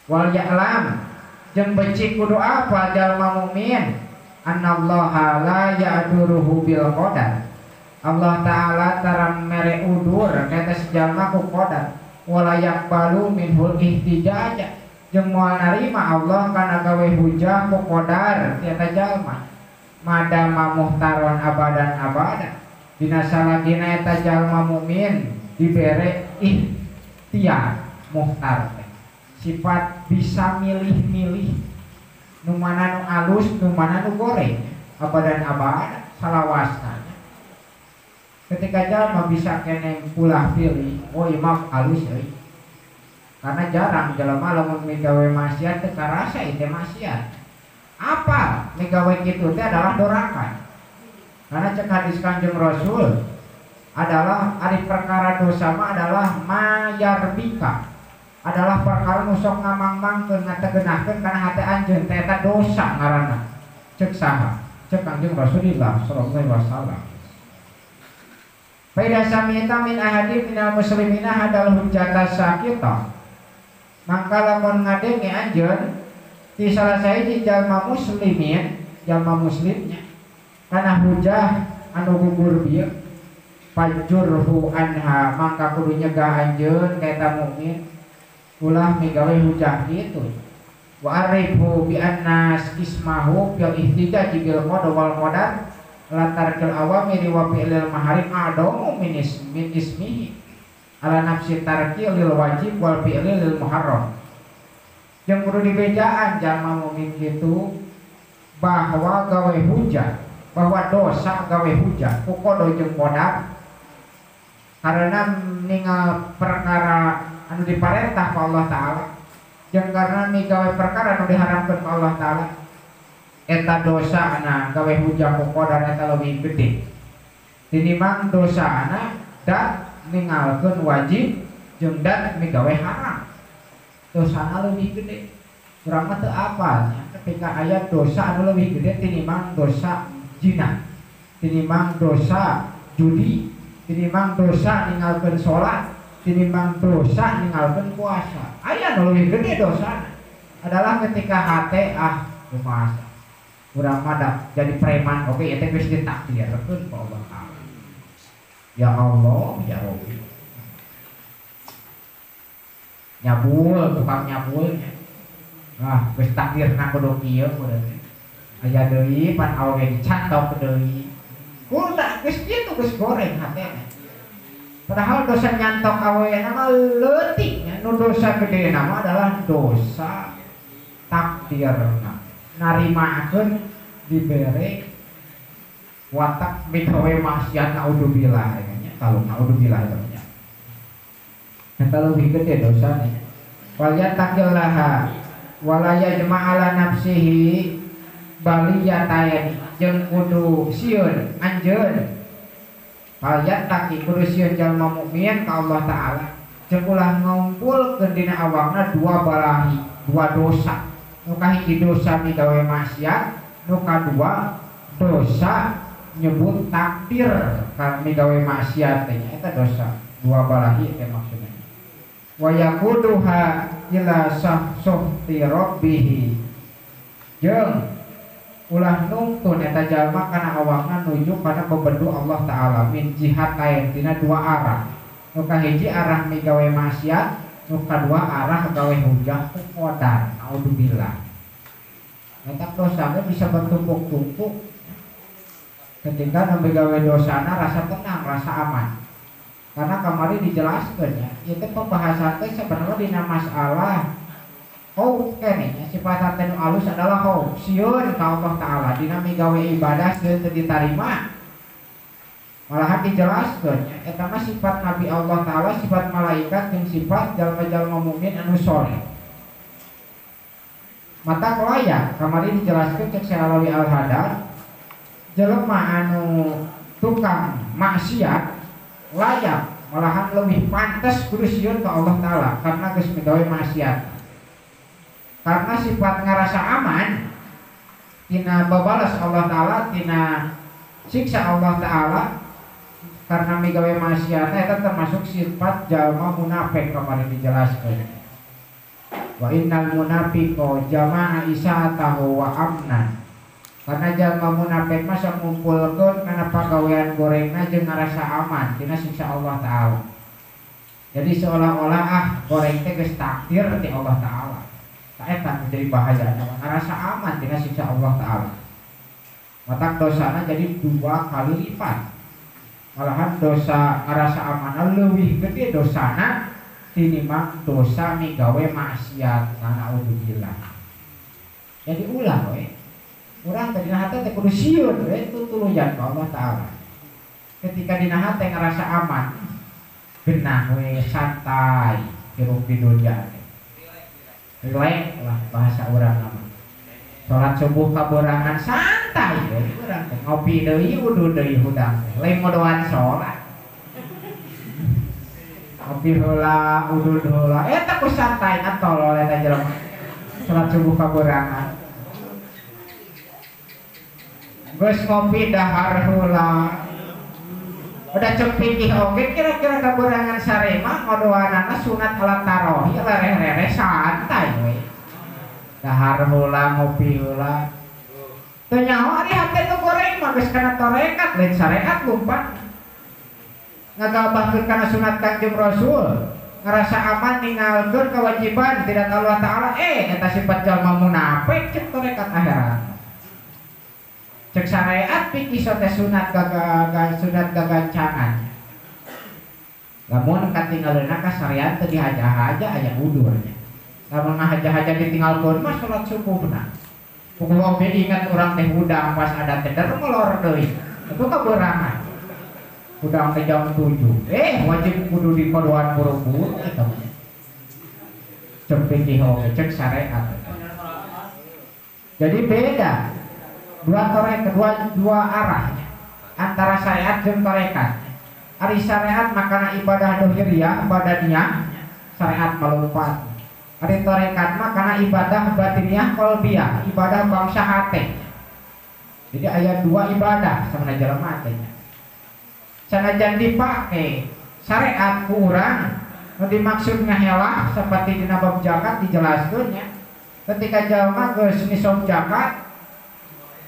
Wal ya'lam jeung becik kudu apa jalma mukmin annallaha la ya'duruhu bil qadar. Allah Ta'ala tara mere udur ka jalma ku qadar. Wala yaqbalu minhul ihtijaja jeung moal narima Allah kana gawe hujah ku qadar ti eta jalma. Madama muhtaron abadan abada dina salagina eta jalma mukmin dibere ikhtiar muhtar teh sifat bisa milih-milih nu mana nu alus nu mana nu goreng abadan abada salawasna. Ketika jalma bisa kene pulah pilih, oh imam alus euy. Karena jarang jelema lamun migawe maksiat teu karasa ieu maksiat. Apa migawe kitu teh adalah doraka. Karena cek hadis Kanjeng Rasul adalah ari perkara dosa mah adalah mayarbika. Adalah perkara nu sok ngamang-mangkeun ngategenahkeun kana hate anjeun teh eta dosa ngaranna. Cek saha? Cek Kanjeng Rasulullah sallallahu alaihi wasallam. Fa idza sami'ta min ahadin minal muslimina hadal hujjata sakita. Maka lamun ngadenge anjeun ti salah sahiji jalma muslimin, jalma muslimnya kana hujah anu gugur bieu fajurhu anha mangka kudu nyegah anjeun ka eta mukmin ulah migawe hujah kitu. Wa arifu bi annas ismahu fil ihtijaji bil qada wal qadar la tarkil awamiri wa fi'lil maharim adamu min ismihi ala nafsi tarki lil wajib wal fi'li lil muharram. Jeung kudu dibejaan jalma mukmin kitu bahwa gawe hujah, bahwa dosa gawe hujah ku qada jeung qadar karena ningal perkara anu diparentah ku Allah Ta'ala jeung karena migawe perkara anu diharamkeun ku Allah Ta'ala eta dosa ana gawe hujah ku qadar eta leuwih gede tinimbang dosa ana da ningalkeun wajib jeung da migawe haram. Dosana leuwih gede. Urang mah teu apal nya ketika aya dosa anu leuwih gede tinimbang dosa zina, tinimbang dosa judi, tinimbang dosa ningalkeun salat, tinimbang dosa ningalkeun puasa. Aya nu leuwih gede dosana adalah ketika hate ah kumaha urang mah da jadi preman oke eta geus ditakdirkeun ku Allah Ta'ala. Ya Allah, ya Rabbi. Nyabul, tukang nyabulnya. Ah, geus takdirna kudu kieu kudu teh. Aya deui pan awewe dicantok deui. Kuda geus kitu geus goreng hatena. Padahal dosa nyantok awewena mah leutik nya, nu dosa gedena mah adalah dosa takdirna. Narimakeun dibere watak migawe maksiat naudzubillah nya kalau naudzubillah eta nya. Eta leuwih gede dosana. Wal yattaqillaha wala yajma'ala nafsihi baliyatayn jeung kudu sieun anjeun. Wal yattaqi kudu sieun jalma mukmin ka Allah Ta'ala jeung ulah ngumpulkeun dina awakna dua balahi, dua dosa. Nu kahiji dosa migawe maksiat, nu kadua dosa nyebut takdir karena migawe maksiat teh eta dosa dua balahi teh maksudna. Wa yaquduha ila suhti rabbih jeung ulah nungtun eta jalma kana awakna nuju kana bebedu Allah Ta'ala min jihatain tina dua arah. Nu kahiji arah migawe maksiat, nu kadua arah gawe hujah ku qadar naudzubillah. Eta dosana bisa bertumpuk-tumpuk. Ketika nembe gawe dosana rasa tenang, rasa aman. Karena kemarin dijelaskan ya, itu pembahasan teh sebenarnya dina masalah khauf keneh nya, sifat hate nu alus adalah khauf, sieun ka Allah Ta'ala dina migawe ibadah sieun teu ditarima. Malahan dijelaskan ya, eta mah sifat Nabi Allah Ta'ala, sifat malaikat jeung sifat jalma-jalma mukmin anu soleh. Mata kelayak kemarin dijelaskan cek Syekh Alawi Al-Hadar, jelema anu tukang maksiat layak malahan lebih pantas kudu sieun ka Allah Ta'ala karena geus migawe maksiat. Karena sifat ngarasa aman tina babalas Allah Ta'ala, tina siksa Allah Ta'ala karena migawe maksiat eta termasuk sifat jalma munafik kemarin dijelaskan. Wa innal munafiqa jama'a isa'atahu wa amnan. Karena jalma munafik mah sok ngumpulkeun kana pagawean gorengna jeung ngarasa aman tina siksa Allah Ta'ala. Jadi seolah-olah ah goreng teh geus takdir ti Allah Ta'ala. Tah eta menjadi bahaya ngarasa aman tina siksa Allah Ta'ala. Matak dosana jadi dua kali lipat. Malahan dosa ngarasa aman leuwih gede dosana tinimbang dosa migawe maksiat naudzubillah. Jadi ulah we. Urang teh dina hate teh kudu sieun we tutuluyan ka Allah Ta'ala. Ketika dina hate ngerasa aman, genah we santai. hirup di dunia teh. Rileks lah bahasa urang mah. Salat subuh kaborangan santai we urang teh ngopi deui udud deui hudang teh. Lain ngodoan salat. Ngopi heula udud heula eta ku santai tolol eta jelema. Salat subuh kaborangan. Geus ngopi dahar heula. Udah cepikih oge kira-kira kaborangan sarema ngodoanana sunat alat tarohi lereh-lereh santai we. Dahar heula ngopi heula. Teu nyaho ari hate nu goreng mah geus kana tarekat lain syariat lumpat. Ngagabahkeun kana sunat Kangjeng Rasul, ngerasa aman ninggalkeun kewajiban tidak Allah Ta'ala, eta sifat jalma munafik cek tarekat akhirat. Cek syariat pikir teh sunat sunat gagancangan. Lamun katinggaleuna ka syariat teu dihaja-haja aya udurnya. Lamun ngahaja-haja ditinggalkeun mah salat subuhna. Pukul oge ingat urang teh hudang pas ada teh der molor deui. Itu kaberangan. Hudang teh jam 7. Wajib kudu dikodoan buru-buru eta mah. Cek pikir oge cek syariat. Jadi beda. Dua tarekat, dua arahnya antara syariat dan tarekat. Ari syariat makana ibadah dohiriyah, badaniyah, syariat melompat. Ari tarekat makana ibadah batiniah, qalbiyah, ibadah bangsa hate. Jadi ayat dua ibadah sama jelema teh. Sanajan dipake syariat ku urang nu dimaksud ngahelah seperti dina bab zakat dijelaskeun nya. Ketika jelema geus nisab zakat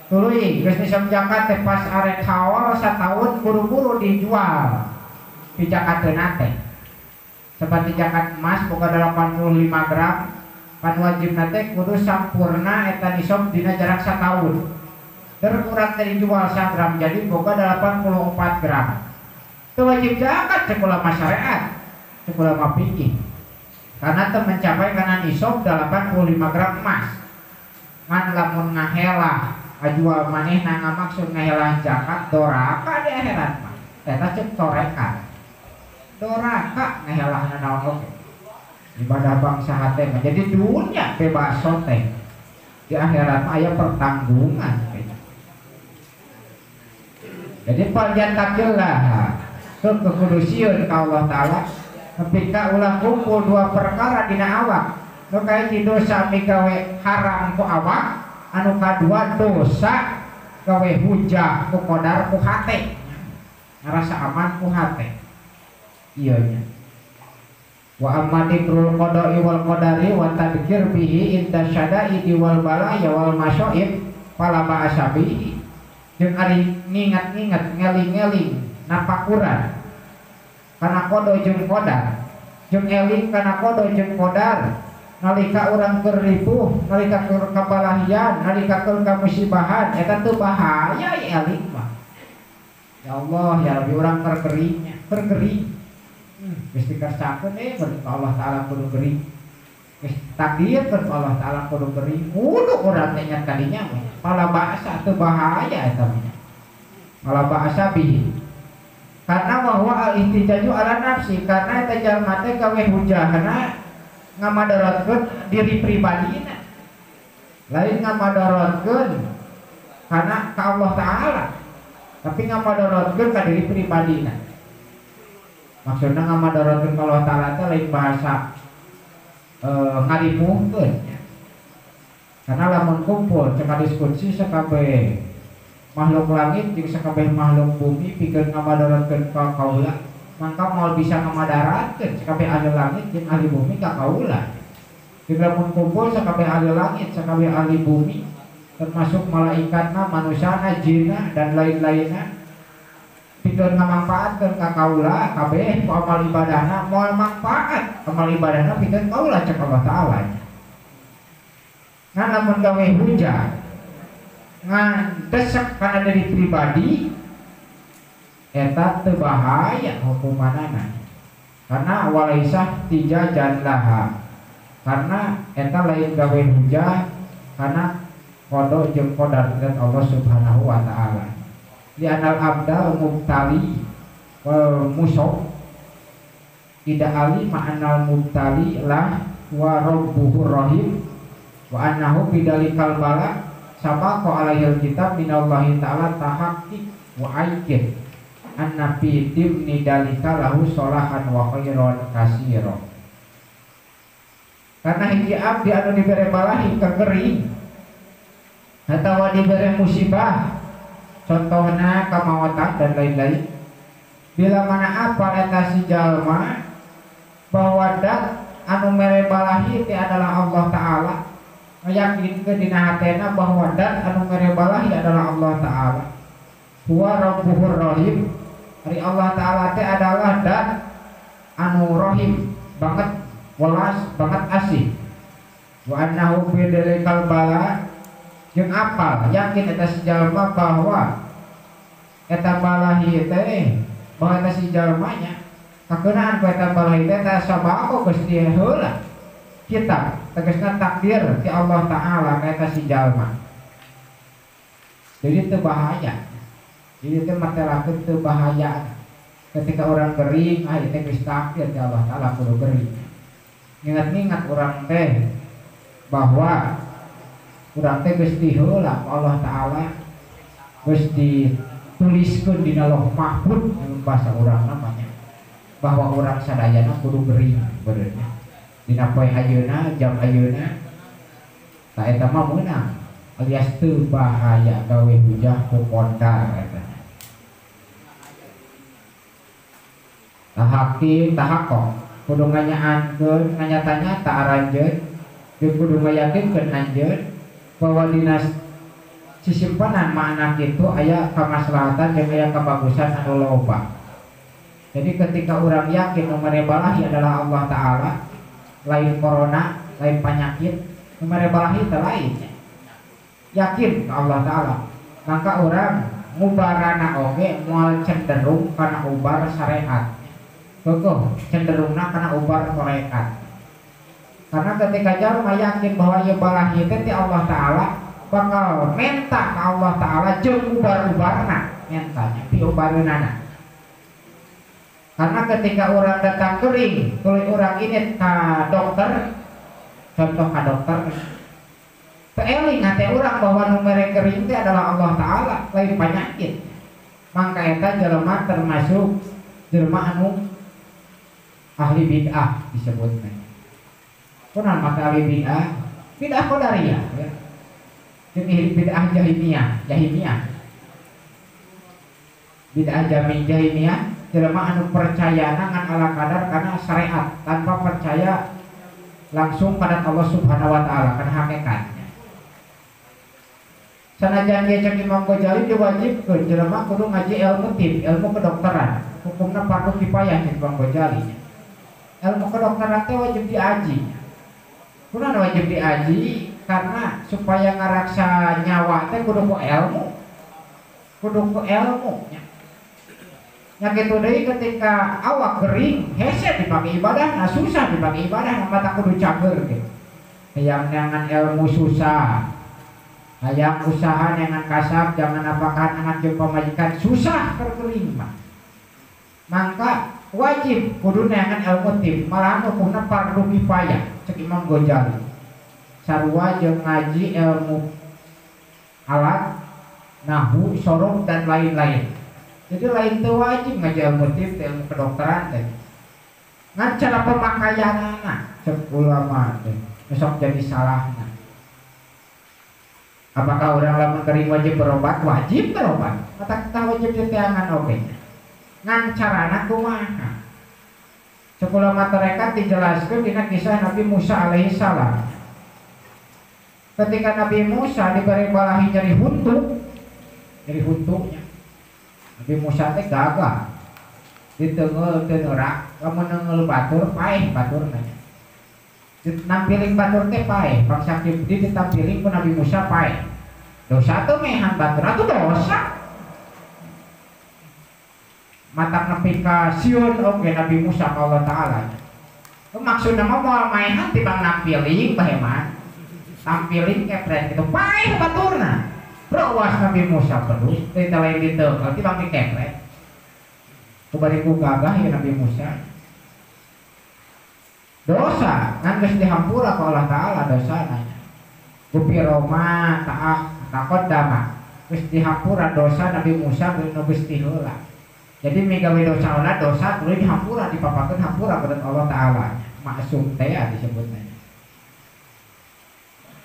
tuluy geus nisab zakat teh pas arek haul sataun buru-buru dijual di zakateuna teh. Seperti zakat emas boga 85 gram pan wajibna teh kudu sampurna eta nisab dina jarak sataun. Der urang teh dijual 1 gram jadi boga 84 gram. Teu wajib zakat cek ulama syariat, cek ulama fikih. Karena teu mencapai kana nisab 85 gram emas. Ngan lamun ngahelah ajual manehna ngamaksud ngahelah zakat doraka di akhirat mah. Eta cek tarekat. Doraka ngahelahna naon oge. Ibadah bangsa hate mah jadi dunia bebas teh. Di akhirat mah aya pertanggungan. Jadi falyattaqillah kekudusiun ka Allah Ta'ala ketika ulah kumpul dua perkara dina awak. Nu kahiji dosa migawe haram ku awak, anu kadua dosa gawe hujah ku qadar ku hate. Ngarasa aman ku hate. Ieu nya. Wa amma dikrul qada'i wal qadari wa tadkir bihi inda syada'idi wal balaya wal masyaib fala ba'sa bihi. Jeung ari nginget-nginget ngeling-ngeling napakuran kana qada jeung qadar, jeung eling kana qada jeung qadar nalika urang keur ripuh, nalika keur kabalahian, nalika keur kamusibahan eta teu bahaya eling mah. Ya Allah ya Rabbi urang keur keringnya, keur kering. Geus dikersakeun ka Allah Ta'ala kudu gering. Geus takdir ka Allah Ta'ala kudu gering. Kudu urang teh ingat kadinya mah. Fala ba'sa teu bahaya eta mah. Fala ba'sa bihi. Karena bahwa al-ihtijaju ala nafsi, karena eta jalma teh gawe hujahna ngamadaratkeun diri pribadina. Lain ngamadaratkeun karena ka Allah Ta'ala, tapi ngamadaratkeun ka diri pribadina. Maksudna ngamadaratkeun ka Allah Ta'ala teh lain bahasa ngaripuhkeun. Karena lamun kumpul cek diskusi sakabeh makhluk langit jeung sakabeh makhluk bumi pikeun ngamadaratkeun ka kaula, mangka moal bisa ngamadaratkeun sakabeh ahli langit jeung ahli bumi ka kaula. Jeung lamun kumpul sakabeh ahli langit, sakabeh ahli bumi termasuk malaikatna, manusiana, jinna dan lain-lainna pikeun ngamangfaatkeun ka kaula kabeh ku amal ibadahna moal mangfaat amal ibadahna pikeun kaula cek Allah Ta'ala. Ngan lamun gawe hujah ngan desek kana diri pribadi eta teu bahaya hukumanana. Karena walaisah tijajan laha. Karena eta lain gawe hujah karena qada jeung qadar Allah Subhanahu wa Ta'ala. Li anal abda mubtali wal musab. Ida ali ma'anal mubtali lah wa rabbuhur rahim wa annahu bidalikal bala sabaqa alaihil kitab minallahi ta'ala tahaqqiq wa aikin anna fi dimni dalika lahu sholahan wa khairan katsira. Karena hiji abdi anu dibere balahi kegering atawa dibere musibah, contohna kamawatan dan lain-lain, bila mana apa eta si jalma bahwa dat anu mere balahi teh adalah Allah Ta'ala, meyakinkeun dina hatena bahwa dat anu mere balahi adalah Allah Ta'ala, huwa rabbuhur rahim, ari Allah Ta'ala teh adalah dat anu rahim banget, welas banget, asih, wa annahu bidalikal bala jeung apal yakin eta si jalma bahwa eta balahi teh bahwa eta si jalmanya kakeunaan ku eta balahi teh eta sabako geus heula kitab tegasna takdir ti Allah Ta'ala ka eta si jalma. Jadi teu bahaya, jadi teu matelakeun teu bahaya ketika orang gering, ah itu geus takdir ti Allah Ta'ala kudu gering. Ingat-ingat orang teh bahwa urang teh geus diheula ku Allah Ta'ala, geus dituliskeun dina Lauh Mahfuz bahasa urang namanya, bahwa urang sadayana kudu gering beureunya dina poe ayeuna jam ayeuna ta eta mah meunang alias teu bahaya gawe hujah ku kondar eta. Tahaki tahakok kudu nganyaankeun nganyata-nyata aranjeun jeung kudu ngayakinkeun anjeun bahwa dina sisimpanan makna kitu aya kamaslahatan jeung aya kabagusan anu loba. Jadi ketika orang yakin nu mere balahi adalah Allah Ta'ala, lain corona, lain penyakit, nu mere balahi teh lain. Yakin ke Allah Ta'ala, maka orang ngubarana oge moal cenderung kana ubar syariat. Kekeh cenderungna kana ubar tarekat. Karena ketika jalma yakin bahwa ieu balahi teh ti Allah Ta'ala, bakal menta ka Allah Ta'ala jeung ubar-ubarna, mentanya piubareunana. Karena ketika orang datang kering, tuluy orang ini ka dokter, contoh ka dokter, teu eling hate urang bahwa nu mere kering teh adalah Allah Ta'ala, lain penyakit. Mangka eta jelema termasuk jelema anu ahli bid'ah disebutnya. Kunaon maka ahli bid'ah? Bid'ah qadariyah ya. Jadi bid'ah jahimiyah, jahimiyah. Bid'ah jahimiyah jelema anu percayana ngan ala kadar karena syariat tanpa percaya langsung pada Allah Subhanahu wa Ta'ala karena hakikatnya. Sanajan ge cek Imam Ghazali diwajibkeun jelema kudu ngaji ilmu tib, ilmu kedokteran. Hukumna fardu kifayah cek Imam Ghazali. Ilmu kedokteran teh wajib diaji. Kunaon wajib diaji? Karena supaya ngaraksa nyawa teh kudu ku ilmu. Kudu ku ilmu nya. Nya kitu deui ketika awak kering, hese dipake ibadah, nah susah dipake ibadah, nah mata kudu cager ge. Hayang neangan ilmu susah. Hayang usaha neangan kasab, jangan apakan anak jeung pamajikan susah keur kering mah. Mangka wajib kudu neangan ilmu tib, malahan hukumna fardu kifayah cek Imam Ghazali. Sarua jeung ngaji ilmu alat, nahwu, sorof dan lain-lain. Jadi lain teu wajib ngaji ilmu tib, ilmu kedokteran teh. Ngan cara pemakaianana cek ulama teh besok jadi salahna. Apakah orang lamun kering wajib berobat? Wajib berobat. Kata kita wajib diteangan oge. Ngan carana kumaha? Cek ulama tarekat dijelaskeun dina kisah Nabi Musa alaihi salam. Ketika Nabi Musa diberi balahi nyeri huntu, nyeri huntunya. Nabi Musa teh gagah. Diteunggeul teu neurak, lamun neunggeul batur paeh baturna. Nampiling batur teh paeh, bangsa Kibdi ditampiling ku Nabi Musa paeh. Dosa teu mehan batur atuh dosa. Matak nepi ka sieun oge Nabi Musa ka Allah Ta'ala. Maksudna mah moal maehan tibang nampiling bae mah. Tampiling kepret kitu paeh baturna. Rawas Nabi Musa pedus teh lain diteunggeul tibang dikepret. Ku bari ku gagah ya Nabi Musa. Dosa kan geus dihampura ku Allah Ta'ala dosana. Gupiro ma ta'ah taqaddama geus dihampura dosa Nabi Musa nu geus ti heula. Jadi migawe dosa heula dosa tuluy dihampura dipapakeun hampura ku Allah Ta'ala. Maksum teh disebutna.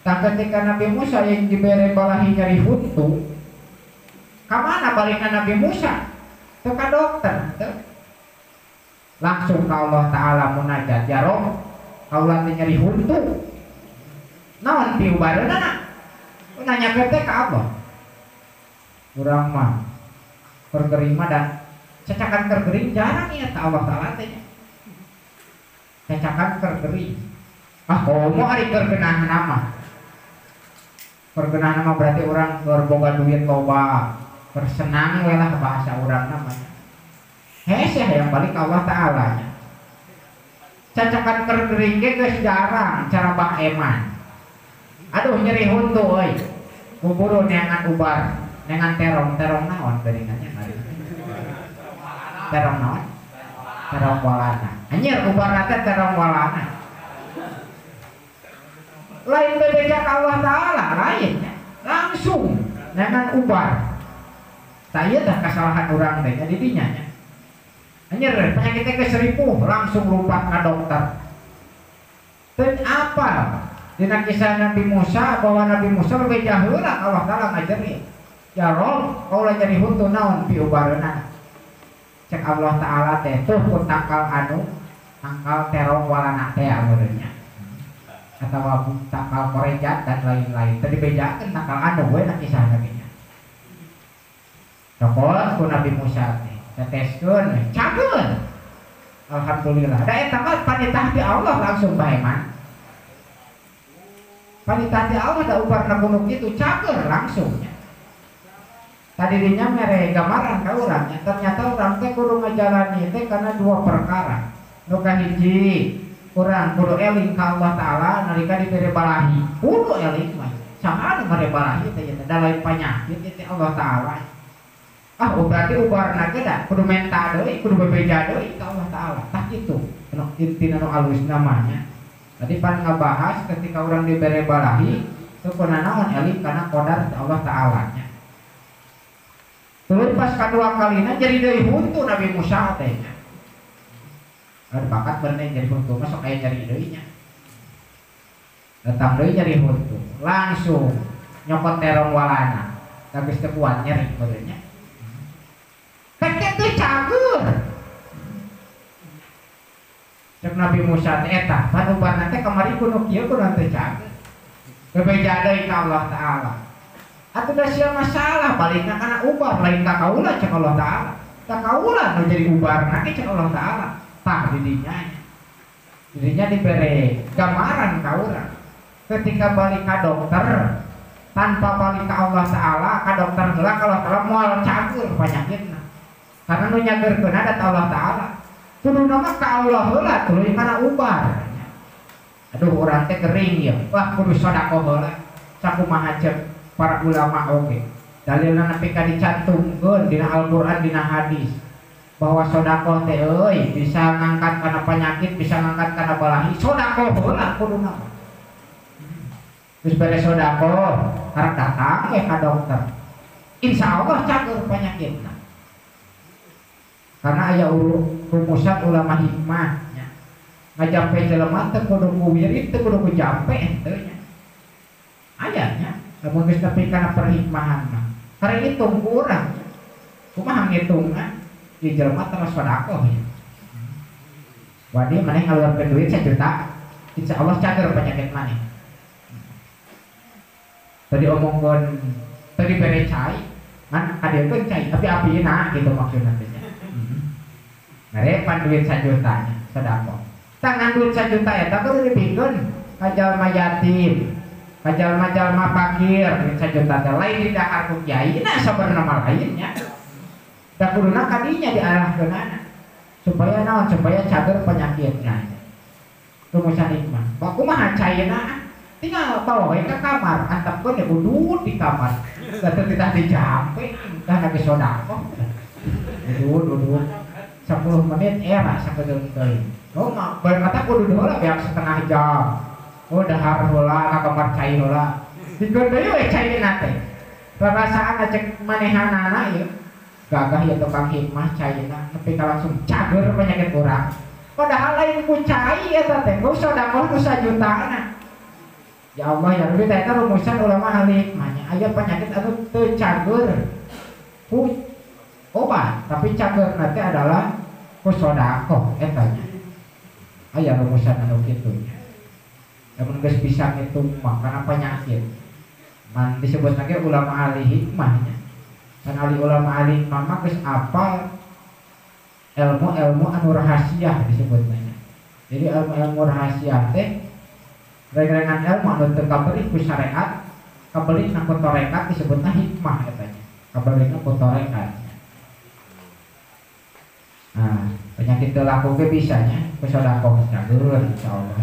Tah ketika Nabi Musa yang dibere balahi nyeri huntu, ka mana balikna Nabi Musa? Teu ka dokter, teu. Langsung ka Allah Ta'ala munajat, ya Rob, kaula teh nyeri huntu. Naon piubareunana? Nanya teh ka Allah. Urang mah keur gering mah da cacakan keur gering jarang ieu ka Allah Ta'ala teh. Cacakan keur gering. Ah, komo ari keur geunahna mah. Keur geunahna mah berarti urang keur boga duit loba, keur senang we lah bahasa urang namanya. Hese hayang balik ka Allah Ta'ala nya. Cacakan keur gering ge geus jarang cara bah eman. Aduh nyeri huntu euy. Buburu neangan ubar, neangan terong, terong naon geuningannya ari. Terong naon? Terong walana. Anjir ubarna teh terong walana. Lain bebeja ka Allah Ta'ala, lain langsung neangan ubar. Tah ieu tah kasalahan urang teh nya di dinya nya. Anjir penyakitnya geus ripuh langsung lumpat ka dokter. Teu apal dina kisah Nabi Musa bahwa Nabi Musa bebeja heula ka Allah Ta'ala ngajerit. Ya Rob, kaula nyeri huntu naon piubareunana. Cek Allah Ta'ala teh tuh ku tangkal anu tangkal terong walana teh aweureunya. Atawa tangkal korejat dan lain-lain. Teu dibejakeun tangkal anu we na kisah nabi nya. Cokot ku Nabi Musa teh teteskeun cageun. Alhamdulillah. Da eta mah panitah ti Allah langsung bae man. Panitah ti Allah da ubarna kuno kitu cager langsung nya. Tadi dinya mere gambaran ka urang nya, ternyata urang teh kudu ngajalani teh karena dua perkara. Nu kahiji, urang kudu eling ka Allah Ta'ala nalika dibere balahi. Kudu eling mah. Saha nu mere balahi teh nya da lain panyakit teh Allah Ta'ala. Ah, berarti ubarna ge da kudu menta deui, kudu bebeja deui ka Allah Ta'ala. Tah kitu anu intina nu alus namanya. Tadi pan ngabahas ketika urang dibere balahi teu kunanaon eling kana qadar Allah Ta'ala nya. Terus pas kedua kalina jadi deui huntu Nabi Musa teh nya. Ada bakat bener jadi huntu masuk aya nyeri deui nya. Datang deui nyeri huntu, langsung nyokot terong walana. Da geus teu kuat nyeri meureun nya. Pek teh cager. Cek Nabi Musa teh eta, pan ubarna teh kamari kudu kieu kudu teh cager. Bebeja deui ka Allah Ta'ala. Atuh da sia masalah balikna kana ubar lain ka kaula cek Allah Ta'ala. Ka kaula nu jadi ubarna ge cek Allah Ta'ala. Tah di dinya. Di dinya dibere gambaran ka urang. Ketika balik ka dokter tanpa balik ka Allah Ta'ala, ka dokter heula ka Allah Ta'ala moal cager panyakitna. Karena nu nyagerkeun da Allah Ta'ala. Kuduna mah ka Allah heula tuluy kana ubar. Aduh urang teh gering ya. Wah kudu sedekah heula. Sakumaha cek para ulama oge. Dalilna nepi ka dicantumkeun dina Al-Qur'an dina hadis bahwa sedekah teh euy bisa ngangkat kana penyakit, bisa ngangkat kana balahi. Sedekah heula kuduna. Geus beres sedekah, karek datang we ka dokter. Insyaallah cager penyakitna. Karena aya rumusan ulama hikmah nya. Ngajampe jelema teh kudu ku wirid, teh kudu ku jampe henteu nya. Aya nya. Lamun geus nepi kana perhikmahan mah. Karek ngitung ku urang. Kumaha ngitungna? Di jelema terus sedekah ya. Wadi maneh ngaluarkeun duit 1 juta, insyaallah cager penyakit maneh. Tadi omongkeun tadi bere cai, ngan kadiekeun cai, tapi apina gitu maksudna teh nya. Mere pan duit 1 juta nya sedekah. Tangan duit 1 juta eta kudu dipikeun ka jalma yatim. Ka jalma-jalma fakir duit 1 juta teh lain di dahar ku kiai na sabenerna mah lain nya. Da kuduna kadinya diarahkeunana supaya naon supaya cager penyakitna. Rumusan hikmah. Kumaha caina tinggal bawa we ka kamar antepkeun ya udud di kamar. Da teu titah dijampe tah lagi sedekah. Udud udud 10 menit era sakedeung teuing. Oh berkata kudu heula beak setengah jam. Oh dahar heula ka kamar cai heula. Dikeun deui we caina teh. Perasaan cek manehanana ieu. Gagah ya tukang hikmah caina nepi ka langsung cager penyakit urang. Padahal lain ku cai eta teh, ku sedekah nu sajutaana. Ya Allah ya Rabbi teh eta rumusan ulama ahli hikmahnya. Aya penyakit anu teu cager ku obat, tapi cager nanti adalah ku sedekah eta nya. Aya rumusan anu kitu nya. Lamun geus bisa ngitung mah kana penyakit. Man disebut lagi ulama ahli hikmahnya. Kan ahli ulama ahli hikmah mah geus apal ilmu-ilmu anu rahasia disebutnya. Jadi ilmu-ilmu rahasia teh reng-rengan ilmu anu teu kabeli ku syariat, kabeli na ku tarekat disebutna hikmah eta nya. Kabelina ku tarekat. Nah, penyakit teu laku ge bisanya ku sedekah cager insyaallah.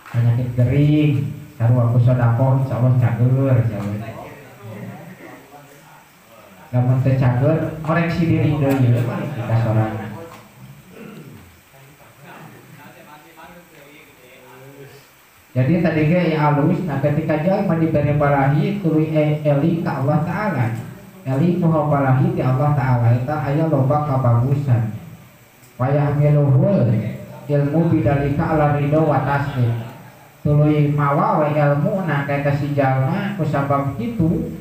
Penyakit gering sarua ku sedekah insyaallah cager insyaallah. Lamun teu cager koreksi diri deui kita sorangan. Jadi tadi ge alus, nah ketika jalma diberi balahi tuluy eling ka Allah Ta'ala. Eling muhabalahi di Allah Ta'ala eta aya loba kabagusan. Wayahmiluhul ilmu bidalika ala ridho wa taslim. Tuluy mawa we ilmu nah ka eta si jalma kusabab kitu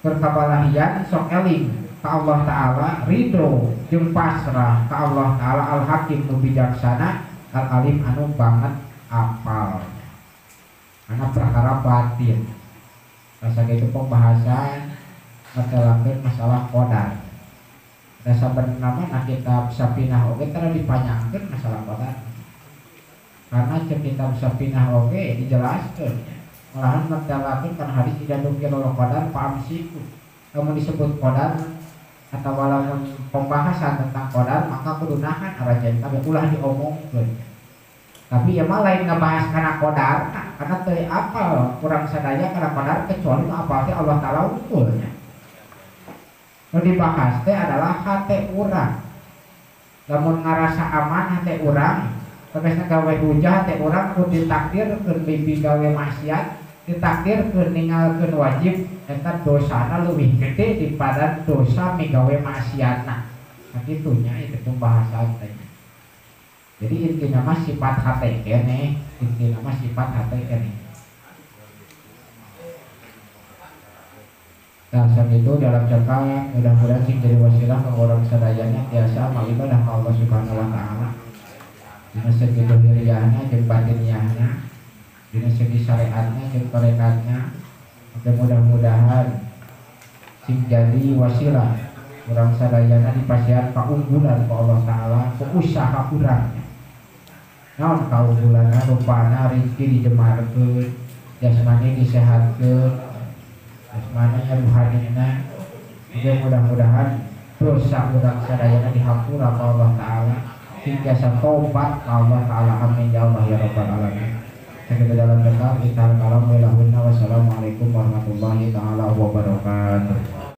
berkabalahian sok eling ka Allah Ta'ala ridho jeung pasrah ka Allah Ta'ala al hakim nu bijaksana al alim anu banget apal. Karena perkara batin. Masa itu pembahasan matelakeun masalah qadar. Da sabenerna mah kitab Safinah oge tara dipanjangkeun masalah qadar. Karena cek kitab Safinah oge dijelaskeun. Malahan matelakeun kana hadis idza dzukirul qadar fa'amsiku. Lamun disebut qadar atau walaupun pembahasan tentang qadar maka kudu nahan arajan kabeh ulah diomongkeun. Tapi ya mah lain ngebahas karena qadar, karena teu apal kurang sadaya karena qadar kecuali nu apal teh Allah Ta'ala unggulnya. Nu dibahas teh adalah hate urang. Lamun ngarasa aman hate urang, tegasna gawe hujah hate urang ku ditakdirkeun bibi gawe maksiat, ditakdirkeun ninggalkeun wajib, eta dosana leuwih gede daripada dosa migawe maksiatna. Nah kitunya itu pembahasan teh. Jadi intinya mah sifat hati kene, intinya mah sifat hati kene. Nah, saat itu dalam cakap mudah-mudahan sing jadi wasilah ke orang sadayanya biasa amal ibadah ka Allah Subhanahu wa taala. Dina segi dohiriyahna jeung batiniahna, dina segi syariatna jeung tarekatna. Oke, mudah-mudahan sing jadi wasilah urang sadayana dipasihan kaunggulan ku Allah Ta'ala ku usaha urang. Naon kaunggulanna rupana rezeki dijemarkeun, jasmani disehatkeun, jasmani ruhanina. Oke, mudah-mudahan dosa urang sadayana dihampura ku Allah Ta'ala hingga tobat ka Allah Ta'ala. Amin ya Allah ya rabbal alamin. Sakitu dalam cekap intal kalam wa lahunna. Wassalamualaikum warahmatullahi taala wabarakatuh.